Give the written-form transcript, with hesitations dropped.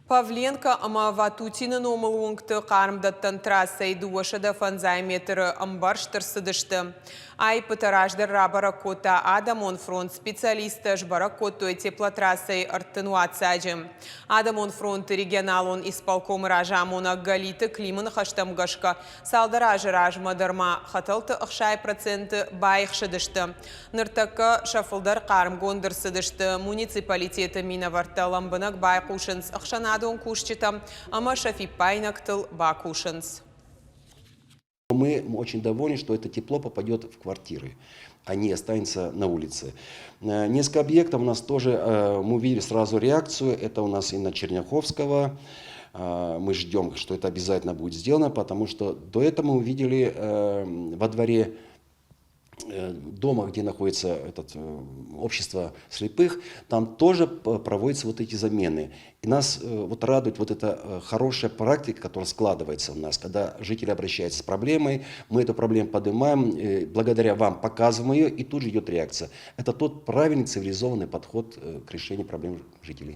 Павленко ӕмӕ Ватутины номыл уынгты хъармдӕттӕн трассӕйы 205 метры ӕмбӕрзт ӕрцыдысты. Аиппытӕ раздӕр рабӕрӕг кодта Адӕмон фронт. Специалисттӕ сбӕрӕг кодтой теплотрассӕйы 30 уаццаджы. Адӕмон фронты регионалон исполкомы разамонӕг Галиты Климы ныхӕстӕм гӕсгӕ, цалдӕр азы размӕ дӕр ма хӕтӕлты 60% баихсыдысты. Ныртӕккӕ сӕ фылдӕр хъармгонд ӕрцыдысты. Муниципалитеты минӕвӕрттӕ лӕмбынӕг байхъусынц ӕхсӕнадон кусджытӕм ӕмӕ сӕ фиппаинӕгтыл бакусынц. Мы очень довольны, что это тепло попадет в квартиры, а не останется на улице. Несколько объектов у нас тоже, мы увидели сразу реакцию, это у нас и на Черняховского, мы ждем, что это обязательно будет сделано, потому что до этого мы увидели во дворе дома, где находится этот, общество слепых, там тоже проводятся вот эти замены. И нас вот радует вот эта хорошая практика, которая складывается у нас, когда жители обращаются с проблемой, мы эту проблему поднимаем, благодаря вам показываем ее, и тут же идет реакция. Это тот правильный цивилизованный подход к решению проблем жителей.